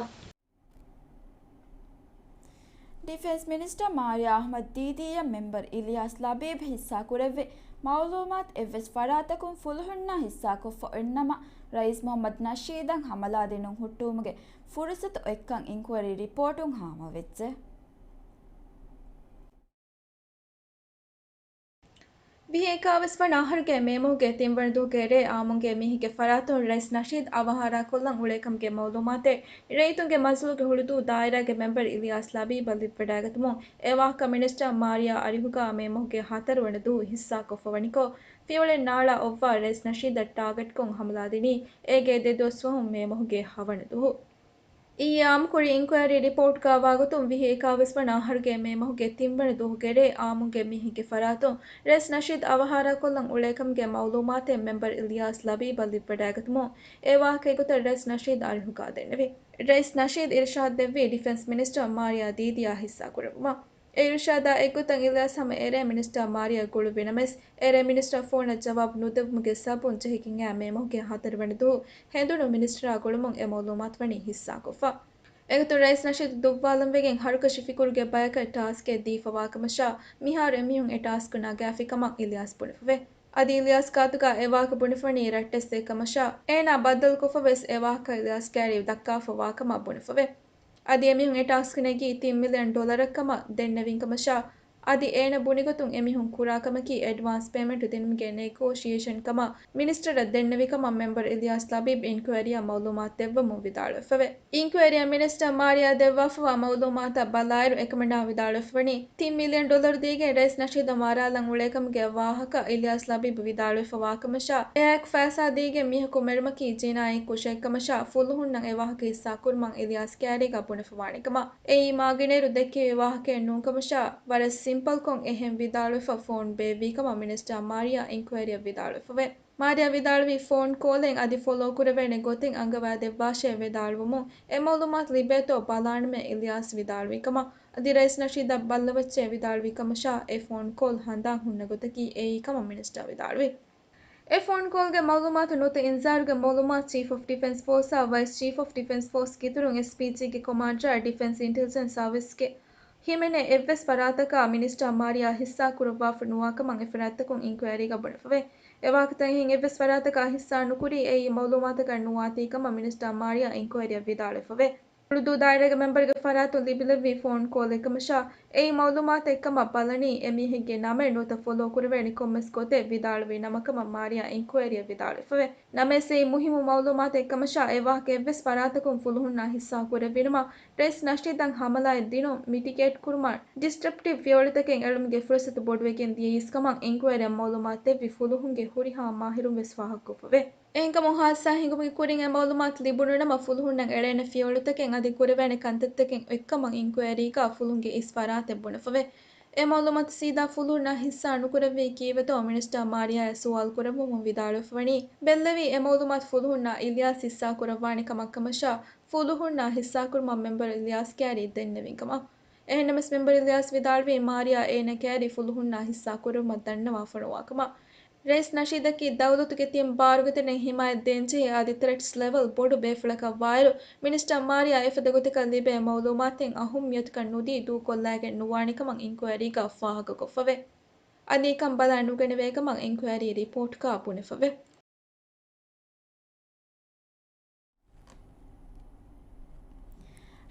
ޑިފެންސް މިނިސްޓަރ މާރިޔާ އަޙްމަދު ދީދީއަށް މެމްބަރު އިލްޔާސް ލަބީބް ހިއްސާކުރެއްވި މައުލޫމާތު އެއްވެސް ފަރާތަކުން ފުލުހުންނާ ހިއްސާކޮށްފަ އޮތްނަމަ، ރައީސް މުޙައްމަދު ނަޝީދަށް ހަމަލާދިނުން ހުއްޓުވުމުގެ ފުރުސަތު އޮތްކަން އިންކުއަރީ ރިޕޯޓުން ހާމަވެއްޖެ. ވިހި އެކާވީސް ވަނަ އަހަރުގެ މޭ މަހުގެ ތިންވަނަ ދުވަހުގެ ރޭ އާއްމުންގެ މީހެއްގެ ފަރާތުން ރައީސް ނަޝީދު އަވަހާރަކޮށްލަން އުޅޭކަމުގެ މައުލޫމާތެއް ރައްޔިތުންގެ މަޖިލީހުގެ ހުޅުދޫ ދާއިރާގެ މެމްބަރު އިލްޔާސް ލަބީބަށް ލިބިވަޑައިގަތުމުން، އެ ވާހަކަ މިނިސްޓަރ މާރިޔާ އަރިހުގަ މޭ މަހުގެ ހަތަރު ވަނަ ދުވަހު ހިއްސާކޮށްފަވަނިކޮށް، ފިޔަވަޅެއް ނާޅާ އޮއްވާ ރައީސް ނަޝީދަށް ޓާގެޓްކޮށް ހަމަލާދިނީ އޭގެ ދެ ދުވަސް ފަހުން މޭ މަހުގެ ހަވަނަ ދުވަހު. އިއްޔާ އާއްމުކުރި އިންކުއަރީ ރިޕޯޓްގަ ވާގޮތުން، ވިހި އެކާވީސް ވަނަ އަހަރުގެ މޭ މަހުގެ ތިންވަނަ ދުވަހުގެ ރޭ އާއްމުންގެ މީހެއްގެ ފަރާތުން ރައީސް ނަޝީދު އަވަހާރަކޮށްލަން އުޅޭކަމުގެ މައުލޫމާތެއް މެމްބަރު އިލްޔާސް ލަބީބަށް ލިބިވަޑައިގަތުމުން، އެ ވާހަކައިގެ ގޮތަށް ރައީސް ނަޝީދު އަރިހުގަ ދެންނެވި. ރައީސް ނަޝީދު އިރުޝާދު ދެއްވީ ޑިފެންސް މިނިސްޓަރ މާރިޔާ ދީދީއާ ހިއްސާކުރެއްވުމަށް. އެ އިރުޝާދާ އެއްގޮތަށް އިލްޔާސް ހަމަ އެރޭ މިނިސްޓަރ މާރިޔާ ގުޅުއްވި ނަމަވެސް، އެރޭ މިނިސްޓަރ ފޯނަށް ޖަވާބު ނުދެއްވުމުގެ ސަބަބުން ޖެހިގެން އައި މޭ މަހުގެ ހަތަރު ވަނަ ދުވަހު ހެނދުނު މިނިސްޓަރާ ގުޅުމުން އެ މައުލޫމާތު ވަނީ ހިއްސާކޮށްފަ. އެގޮތުން ރައީސް ނަޝީދު ދުއްވާލަން ވެގެން ހަރުކަށި ފިކުރުގެ ބަޔަކަށް ޓާސްކެއް ދީފަވާކަމަށާ، މިހާރު އެމީހުން އެ ޓާސްކު ނަގާފި ކަމަށް އިލްޔާސް ބުނެފަވޭ. އަދި އިލްޔާސް ގާތުގަ އެ ވާހަކަ ބުނެފަވަނީ ރައްޓެއްސެއް ކަމަށާ، އޭނާ ބައްދަލުކޮށްފަވެސް އެ ވާހަކަ އިލްޔާސް ކައިރި ދައްކާފަ ވާކަމަށް ބުނެފަވޭ. އަދި އެމީހުން އެ ޓާސްކް ނެގީ ތިން މިލިއަން ޑޮލަރަށްކަމަށް ދެންނެވިން ކަމަށާ، އަދި އޭނަ ބުނިގޮތުން އެމީހުން ކުރާ ކަމަކީ އެޑްވާންސް ޕޭމެންޓް ދިނުމުގެ ނެގޯޝިއޭޝަން ކަމަށް މިނިސްޓަރަށް ދެންނެވި ކަމަށް މެމްބަރު އިލްޔާސް ލަބީބް އިންކުއަރީއަށް މައުލޫމާތު ދެއްވަމުން ވިދާޅުވެފަވޭ. އިންކުއަރީއަށް މިނިސްޓަރ މާރިޔާ ދެއްވާފަވާ މައުލޫމާތަށް ބަލާއިރު، އެކަމަނާ ވިދާޅުވެފަވަނީ، ތިން މިލިއަން ޑޮލަރު ދީގެން ރައީސް ނަޝީދަށް މަރާލަން އުޅޭކަމުގެ ވާހަކަ އިލްޔާސް ލަބީބް ވިދާޅުވެފަ ވާކަމަށާ، އެއާއެކު ފައިސާ ދީގެން މީހަކު މެރުމަކީ ޖިނާއީ ކުށެއްކަމަށާ، ފުލުހުންނަށް އެ ވާހަކަ ހިއްސާކުރުމަށް އިލްޔާސް ކައިރީގަ ބުނެފަވާނެ ކަމަށް. އެއީ މާގިނައިރު ދެއްކެވި ވާހަކައެއް ނޫންކަމަށާ، ވަރަށް ސިމްޕަލްކޮށް އެހެން ވިދާޅުވެފަ ފޯން ބޭއްވީ ކަމަށް މިނިސްޓަރ މާރިޔާ އިންކުއަރީއަށް ވިދާޅުވެފަވޭ. މާރިޔާ ވިދާޅުވީ ފޯން ކޯލެއް އަދި ފޮލޯ ކުރެވޭނެ ގޮތެއް އަންގަވާ ދެއްވާށޭ ވިދާޅުވުމުން، އެ މައުލޫމާތު ލިބޭތޯ ބަލާނަމޭ އިލްޔާސް ވިދާޅުވި ކަމަށް. އަދި ރައީސް ނަޝީދަށް ބައްލަވައްޗޭ ވިދާޅުވި ކަމަށާ، އެ ފޯން ކޯލް ހަނދާން ހުންނަ ގޮތަކީ އެއީ ކަމަށް މިނިސްޓަރ ވިދާޅުވި. އެ ފޯން ކޯލްގެ މައުލޫމާތު ނުވަތަ އިންޒާރުގެ މައުލޫމާތު ޗީފް އޮފް ޑިފެންސް ފޯސްއާ ވައިސް ޗީފް އޮފް ޑިފެންސް ފޯސް ކިތުރުން އެސްޕީޖީގެ ކޮމާންޑަރ ޑިފެންސް އިންޓެލިޖެންސް ސާވިސްގެ ހިމެނޭ އެއްވެސް ފަރާތަކާ މިނިސްޓަރ މާރިޔާ ހިއްސާ ކުރައްވާފަ ނުވާކަމަށް އެ ފަރާތްތަކުން އިންކުއަރީގަ ބުނެފަވޭ. އެ ވާހަކަތައް އެހެން އެއްވެސް ފަރާތަކާ ހިއްސާ ނުކުރީ އެއީ މައުލޫމާތަކަށް ނުވާތީ ކަމަށް މިނިސްޓަރ މާރިޔާ އިންކުއަރީއަށް ވިދާޅުވެފަވޭ. ހުޅުދޫ ދާއިރާގެ މެމްބަރުގެ ފަރާތުން ލިބިލެއްވި ފޯން ކޯލެއް ކަމަށާ، އެއީ މައުލޫމާތެއް ކަމަށް ބަލަނީ، އެމީހެއްގެ ނަމެއް ނުވަތަ ފޮލޯ ކުރެވޭނެ ކޮންމެސް ގޮތެއް ވިދާޅުވި ނަމަކަމަށް މާރިޔާ އިންކުއަރީއަށް ވިދާޅުވެފަވޭ. ނަމަވެސް އެއީ މުހިއްމު މައުލޫމާތެއް ކަމަށާ، އެ ވާހަކަ އެއްވެސް ފަރާތަކުން ފުލުހުންނާ ހިއްސާ ކުރެއްވިނަމަ، ރައީސް ނަޝީދަށް ހަމަލާއެއް ދިނުން، މިޓިގޭޓް ކުރުމަށް ޑިސްރަޕްޓިވް ފިޔަވަޅުތަކެއް އެޅުމުގެ ފުރުސަތު ބޮޑުވެގެން ދިޔައީސް ކަމަށް އިންކުއަރީއަށް މައުލޫމާތު ދެއްވި ފުލުހުންގެ ހުރިހާ މާހިރުން ވެސް ފާހަގަކޮށްފަވޭ. އެހެންކަމުން ހާދިސާ ހިނގުމުގެ ކުރިން އެ މައުލޫމާތު ލިބުނު ނަމަ، ފުލުހުންނަށް އެޅޭނެ ފިޔަވަޅުތަކެއް އަދި ކުރެވޭނެ ކަންތައްތަކެއް އޮތްކަމަށް އިންކުއަރީގަ ފުލުހުންގެ އިސް ފަރާތެއް ބުނެފަވޭ. އެ މައުލޫމާތު ސީދާ ފުލުހުންނާ ހިއްސާ ނުކުރެއްވީ ކީއްވެތޯ މިނިސްޓަރ މާރިޔާއަށް ސުވާލު ކުރެއްވުމުން ވިދާޅުވެފަވަނީ، ބެއްލެވީ އެ މައުލޫމާތު ފުލުހުންނާ އިލްޔާސް ހިއްސާ ކުރައްވާނެ ކަމަށް ކަމަށާ، ފުލުހުންނާ ހިއްސާކުރުމަށް މެމްބަރު އިލްޔާސް ކައިރީ ދެންނެވިން ކަމަށް. އެހެންނަމަވެސް މެމްބަރު އިލްޔާސް ވިދާޅުވީ މާރިޔާ އޭނަ ކައިރީ ފުލުހުންނާ ހިއްސާ ކުރުމަށް ދަންނަވާފަ ނުވާ ކަމަށް. ރައީސް ނަޝީދަކީ ދައުލަތުގެ ތިން ބާރުގެ ތަނެއް ހިމާޔަތް ދޭންޖެހޭ އަދި ތްރެޓްސް ލެވެލް ބޮޑު ބޭފުޅަކަށް ވާއިރު، މިނިސްޓަރ މާރިޔާ އެފަދަ ގޮތަކަށް ލިބޭ މައުލޫމާތެއް އަހުއްމިޔަތުކަން ނުދީ ދޫކޮށްލައިގެން ނުވާނެ ކަމަށް އިންކުއަރީގަ ފާހަގަކޮށްފަވޭ. އަދި ކަން ބަލާ ނުގަނެވޭ ކަމަށް އިންކުއަރީ ރިޕޯޓްގަ ބުނެފަވޭ.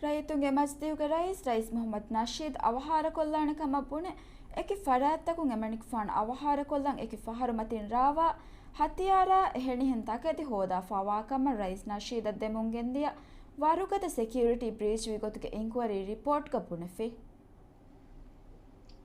ރައްޔިތުންގެ މަޖިލީހުގެ ރައީސް، ރައީސް މުޙައްމަދު ނަޝީދު އަވަހާރަކޮށްލާނެ ކަމަށް ބުނެ، އެކި ފަރާތްތަކުން އެމަނިކުފާނު އަވަހާރަކޮށްލަން އެކި ފަހަރު މަތިން ރާވާ ހަތިޔާރާ އެހެނިހެން ތަކެތި ހޯދާފާވާ ކަމަށް ރައީސް ނަޝީދަށް ދެމުން ގެންދިޔަ ވަރުގަދަ ސެކިއުރިޓީ ބްރީޗް ވި ގޮތުގެ އިންކުއަރީ ރިޕޯޓްގަ ބުނެފި.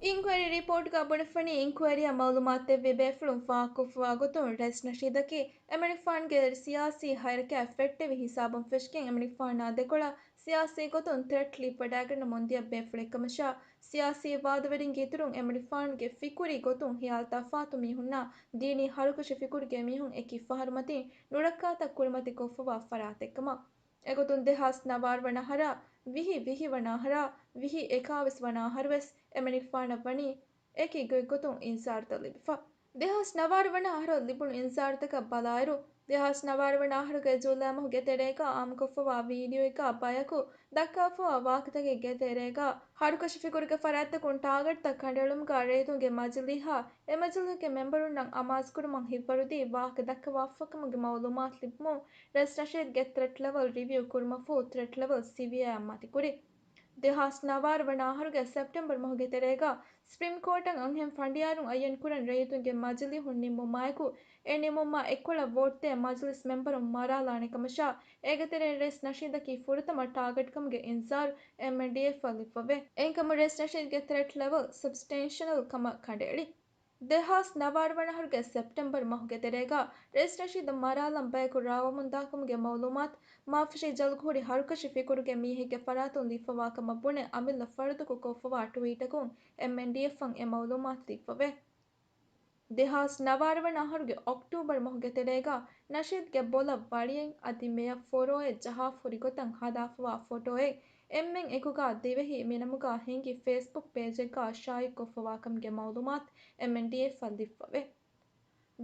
އިންކުއަރީ ރިޕޯޓްގަ ބުނެފަނީ، އިންކުއަރީއަށް މައުލޫމާތު ދެއްވި ބޭފުޅުން ފާހަގަކޮށްފަވާ ގޮތުން ރައީސް ނަޝީދަކީ އެމަނިކުފާނުގެ ސިޔާސީ ހައިރަކާ ފެއްޓެވި ހިސާބުން ފެށިގެން އެމަނިކުފާނާ ދެކޮޅަށް ސިޔާސީ ގޮތުން ތްރެޓް ލިބިވަޑައިގަންނަ މޮންދިޔަ ބޭފުޅެއް ކަމަށާ، ސިޔާސީ ވާދަވެރިންގެ އިތުރުން އެމަނިކުފާނުގެ ފިކުރީ ގޮތުން ހިޔާލު ތަފާތު މީހުންނާ ދީނީ ހަރުކަށި ފިކުރުގެ މީހުން އެކި ފަހަރުމަތިން ނުރައްކާތައް ކުރިމަތި ކޮށްފަވާ ފަރާތެއްކަމަށް. އެގޮތުން ދެހާސް ނަވާރަ ވަނަ އަހަރާ، ވިހި ވިހި ވަނަ އަހަރާ، ވިހި އެކާވީސް ވަނަ އަހަރުވެސް އެމަނިކުފާނަށް ވަނީ އެކި ގޮތްގޮތުން އިންޒާރުތައް ލިބިފަ. ދެހާސް ނަވާރަ ވަނަ އަހަރު ލިބުނު އިންޒާރުތަކަށް ބަލާއިރު، ދެހާސް ނަވާރަ ވަނަ އަހަރުގެ ޖޫލައި މަހުގެ ތެރޭގަ އާއްމުކޮށްފަވާ ވީޑިއޯއެއްގަ ބަޔަކު ދައްކާފަވާ ވާހަކަތަކެއްގެ ތެރޭގަ، ހަރުކަށި ފިކުރުގެ ފަރާތްތަކުން ޓާގެޓްތައް ކަނޑައެޅުމުގަ ރައްޔިތުންގެ މަޖިލީހާ އެ މަޖިލީހުގެ މެމްބަރުންނަށް އަމާޒުކުރުމަށް ހިތްވަރުދީ ވާހަކަ ދައްކަވާފަކަމުގެ މައުލޫމާތު ލިބުމުން، ރައީސް ނަޝީދްގެ ތްރެޓް ލެވެލް ރިވިއު ކުރުމަށްފަހު ތްރެޓް ލެވެލް ސިވިއަރ އަށް މަތިކުރި. ދެހާސް ނަވާރަ ވަނަ އަހަރުގެ ސެޕްޓެމްބަރ މަހުގެ ތެރޭގަ ސްޕްރީމް ކޯޓަށް އަންހެން ފަނޑިޔާރުން އައްޔަން ކުރަން ރައްޔިތުންގެ މަޖިލީހުން ނިންމުމާއެކު، އެ ނިންމުމާ އެއްކޮޅަށް ވޯޓްދޭ މަޖިލިސް މެމްބަރުން މަރާލާނެ ކަމަށާ، އޭގެ ތެރެއިން ރައީސް ނަޝީދަކީ ފުރަތަމަ ޓާގެޓްކަމުގެ އިންޒާރު އެމްއެންޑީއެފްއަށް ލިބިފަވޭ. އެހެންކަމުން ރައީސް ނަޝީދްގެ ތްރެޓް ލެވެލް ސަބްސްޓެންޝަލް ކަމަށް ކަނޑައެޅި. ދެހާސް ނަވާރަ ވަނަ އަހަރުގެ ސެޕްޓެމްބަރ މަހުގެ ތެރޭގަ ރައީސް ނަޝީދަށް މަރާލަން ބަޔަކު ރާވަމުންދާކަމުގެ މައުލޫމާތު މާފަށި ޖަލުގަހުރި ހަރުކަށި ފިކުރުގެ މީހެއްގެ ފަރާތުން ލިބިފަވާކަމަށް ބުނެ އަމިއްލަ ފަރުދަކު ކޮށްފަވާ ޓުވީޓަކުން އެމްއެންޑީއެފްއަށް އެ މައުލޫމާތު ލިބިފަވޭ. ދެހާސް ނަވާރަ ވަނަ އަހަރުގެ އޮކްޓޫބަރ މަހުގެ ތެރޭގަ ނަޝީދްގެ ބޮލަށް ވަޅިއެއް އަދި މެޔަށް ފޮރޯއެއް ޖަހާފަ ހުރި ގޮތަށް ހަދާފަވާ ފޮޓޯއެއް އެންމެން އެކުގަ ދިވެހި މިނަމުގަ ހިނގި ފޭސްބުކް ޕޭޖެއްގަ ޝާއިޢުކޮށްފަވާކަމުގެ މައުލޫމާތު އެމްއެންޑީއެފްއަށް ލިބިފަވޭ.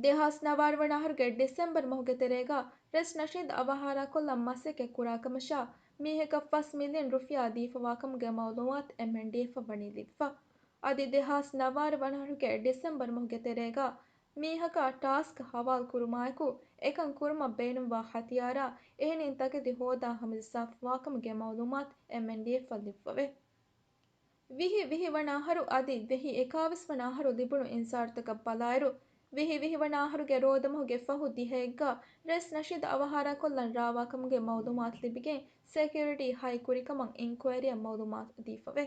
ދެހާސް ނަވާރަ ވަނަ އަހަރުގެ ޑިސެމްބަރ މަހުގެ ތެރޭގަ ރައީސް ނަޝީދު އަވަހާރަކޮށްލަން މަސައްކަތް ކުރާކަމަށާ، މީހަކަށް ފަސް މިލިއަން ރުފިޔާ ދީފަވާކަމުގެ މައުލޫމާތު އެމްއެންޑީއެފްއަށް ވަނީ ލިބިފަ. އަދި ދެހާސް ނަވާރަ ވަނަ އަހަރުގެ ޑިސެމްބަރ މަހުގެ ތެރޭގަ މީހަކާ ޓާސްކް ހަވާލު ކުރުމާއެކު، އެކަން ކުރުމަށް ބޭނުންވާ ހަތިޔާރާ އެހެނިން ތަކެތި ހޯދާ ހަމަޖައްސާފަވާކަމުގެ މައުލޫމާތު އެމްއެންޑީއެފްއަށް ލިބިފަވޭ. ވިހި ވިހި ވަނަ އަހަރު އަދި ވިހި އެކާވީސް ވަނަ އަހަރު ލިބުނު އިންޒާރުތަކަށް ބަލާއިރު، ވިހި ވިހި ވަނަ އަހަރުގެ ރޯދަމަހުގެ ފަހު ދިހައެއްގަ ރައީސް ނަޝީދު އަވަހާރަކޮށްލަން ރާވާކަމުގެ މައުލޫމާތު ލިބިގެން، ސެކިއުރިޓީ ހައި ކުރިކަމަށް އިންކުއަރީއަށް މައުލޫމާތު ދީފަވޭ.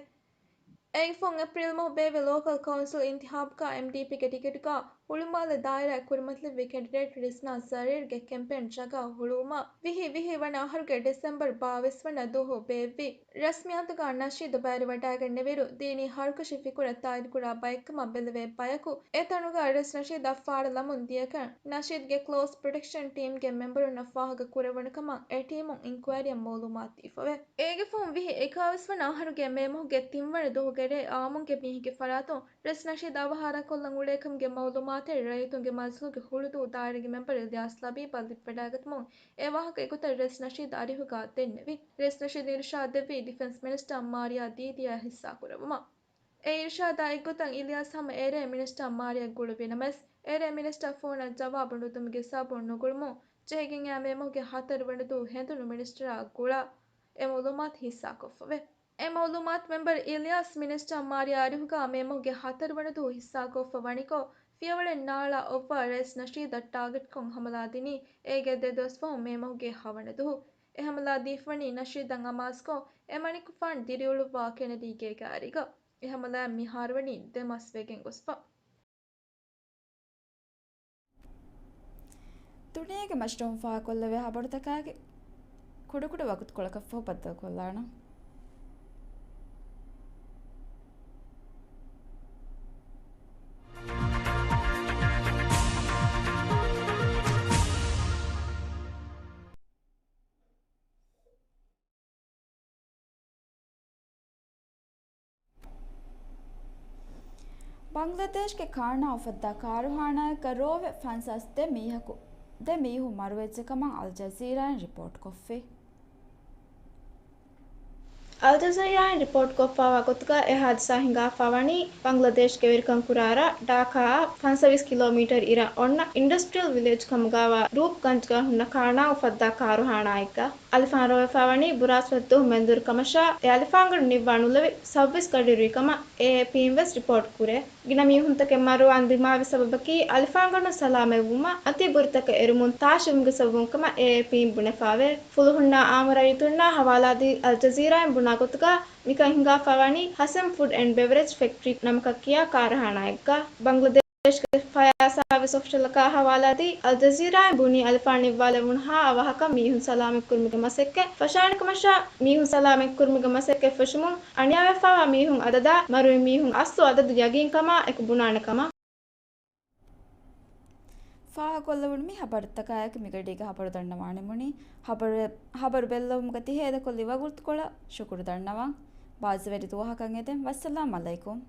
އޭގެ ފަހުން އޭޕްރީލް މަހު ބޭއްވި ލޯކަލް ކައުންސިލް އިންތިހާބުގަ އެމްޑީޕީގެ ޓިކެޓުގަ ހުޅުމާލެ ދާއިރާއަށް ކުރިމަތިލެއްވި ކެންޑިޑޭޓް ރިސްނާ ޒަރީރްގެ ކެމްޕޭން ޖަގަ ހުޅުވުމަށް ވިހި ވިހި ވަނަ އަހަރުގެ ޑިސެމްބަރ ބާވީސް ވަނަ ދުވަހު ބޭއްވި. ރަސްމިއްޔާތުގަ ނަޝީދު ބައިވެރިވަޑައިގަންނެވިއިރު، ދީނީ ހަރުކަށި ފިކުރަށް ތާއީދުކުރާ ބައެއްކަމަށް ބެލެވޭ ބަޔަކު، އެ ތަނުގަ ރައީސް ނަޝީދަށް ފާޑަށް ލަމުން ދިޔަކަން ނަޝީދްގެ ކްލޯސް ޕްރޮޓެކްޝަން ޓީމްގެ މެމްބަރުންނަށް ފާހަގަ ކުރެވުނު ކަމަށް އެ ޓީމުން އިންކުއަރީއަށް މައުލޫމާތު ދީފަވޭ. އޭގެ ފަހުން ވިހި އެކާވީސް ވަނަ އަހަރުގެ މޭ މަހުގެ ތިން ވަނަ ދުވަހުގެ ރޭ އާއްމުންގެ މީހެއްގެ ފަރާތުން ރައީސް ނަޝީދު އަވަހާރަކޮށްލަން އުޅޭކަމުގެ މައުލޫމާތެއް ރައްޔިތުންގެ މަޖިލީހުގެ ހުޅުދޫ ދާއިރާގެ މެމްބަރު އިލްޔާސް ލަބީބަށް ލިބިވަޑައިގަތުމުން އެ ވާހަކަ އެގޮތަށް ރައީސް ނަޝީދު އަރިހުގަ ދެންނެވި. ރައީސް ނަޝީދު އިރުޝާދު ދެއްވީ ޑިފެންސް މިނިސްޓަރ މާރިޔާ ދީދީއާ ހިއްސާކުރެއްވުމަށް. އެ އިރުޝާދާ އެއްގޮތަށް އިލްޔާސް ހަމަ އޭރޭ މިނިސްޓަރ މާރިޔާ ގުޅުއްވި ނަމަވެސް، އޭރޭ މިނިސްޓަރ ފޯނަށް ޖަވާބު ނުދިނުމުގެ ސަބަބުން ނުގުޅުމުން ޖެހިގެން އައި މޭ މަހުގެ ހަތަރު ވަނަ ދުވަހު ހެނދުނު މިނިސްޓަރާ ގުޅާ އެ މައުލޫމާތު ހިއްސާކޮށްފަވޭ. އެ މައުލޫމާތު މެމްބަރު އިލްޔާސް މިނިސްޓަރ މާރިޔާ އަރިހުގަ މޭ މަހުގެ ހަތަރު ވަނަ ދުވަހު ހިއްސާކޮށްފަ ވަނިކޮށް، ފިޔަވަޅެއް ނާޅާ އޮއްވާ ރައީސް ނަޝީދަށް ޓާގެޓްކޮށް ހަމަލާ ދިނީ އޭގެ ދެ ދުވަސް ފަހު މޭ މަހުގެ ހަވަނަ ދުވަހު. އެ ހަމަލާ ދީފަވަނީ ނަޝީދަށް އަމާޒުކޮށް، އެމަނިކުފާނު ދިރިއުޅުއްވާ ކެނެޑީގޭގެ އަރިގަ. އެ ހަމަލާއިން މިހާރުވަނީ ދެ މަސް ވެގެން ގޮސްފަ. ދުނިޔޭގެ މައްޗަށް ފާހަގަކޮށްލެވޭ ހަބަރުތަކާގެ ކުޑަކުޑަ ވަގުތުކޮޅަކަށްފަހު ބައްދަލުކޮށްލާނަން. ބަންގްލަދޭޝްގެ ކާނާ އުފައްދާ ކާރުހާނާއެއްގަ ރޯވެ ފަންސާސް ދެ މީހަކު، ދެ މީހުން މަރުވެއްޖެ ކަމަށް އަލްޖަޒީރާއިން ރިޕޯޓްކޮށްފި. އަލްޖަޒީރާއިން ރިޕޯޓްކޮށްފައިވާ ގޮތުގަ އެ ހާދިސާ ހިނގާފަވަނީ ބަންގްލަދޭޝްގެ ވެރިކަން ކުރާރާ ޑާކާއާ ފަންސަވީސް ކިލޯމީޓަރު އިރަށް އޮންނަ އިންޑަސްޓްރިއަލް ވިލޭޖް ކަމުގައިވާ ރޫޕްގަންޖްގަ ހުންނަ ކާނާ އުފައްދާ ކާރުހާނާއެއްގަ. އަލިފާން ރޯވެފަވަނީ ބުރާސްފަތްދުވަހު މެންދުރު ކަމަށާ، އެ އަލިފާންގަނޑު ނިއްވާ ނުލެވި ސައުވީސް ގަޑިއިރުވި ކަމަށް އޭއޭޕީން ވެސް ރިޕޯޓް ކުރޭ. ގިނަ މީހުންތަކެއް މަރުވާން ދިމާވި ސަބަބަކީ އަލިފާންގަނޑު ސަލާމަތްވުމަށް އަތި ބުރިތަކަށް އެރުމުން ތާށިވުމުގެ ސަބަބުން ކަމަށް އޭއޭޕީން ބުނެފަވޭ. ފުލުހުންނާ އާއްމު ރައްޔިތުންނާ ހަވާލާދީ އަލްޖަޒީރާއިން ބުނާ ގޮތުގަ މިކަން ހިނގާފަވަނީ ހަސަން ފުޑް އެންޑް ބެވަރޭޖް ފެކްޓްރީ ނަމަކަށް ކިޔާ ކާރުހާނާއެއްގަ. ބަންގްލަދޭޝް ބަނގްލަދޭޝްގެ ފަޔާސް ސާވީސް އޮފިޝަލަކާ ހަވާލާދީ އަލްޖަޒީރާއިން ބުނީ އަލިފާން ނިއްވާލެވުނުހާ އަވަހަކަށް މީހުން ސަލާމަތްކުރުމުގެ މަސައްކަތް ފަށާނެކަމަށާ، މީހުން ސަލާމަތްކުރުމުގެ މަސައްކަތް ފެށުމުން އަނިޔާވެފައިވާ މީހުން އަދަދާ މަރުވި މީހުން އަސްލު އަދަދު ޔަގީންކަމާ އެކު ބުނާނެ ކަމަށް. ފާހަގަކޮށްލެވުނު މި ހަބަރުތަކާއެކު މިގަޑީގެ ހަބަރު ދަންނަވާނެ މުނި. ހަބަރު، ހަބަރު ބެއްލެވުމުގަ ތިހޭދަކޮށްލި ވަގުތުކޮޅަށް ޝުކުރު ދަންނަވަން. ބާއްޖަވެރި ދުވަހަކަށް އެދެން. ވައްސަލާމް އަލައިކުމް.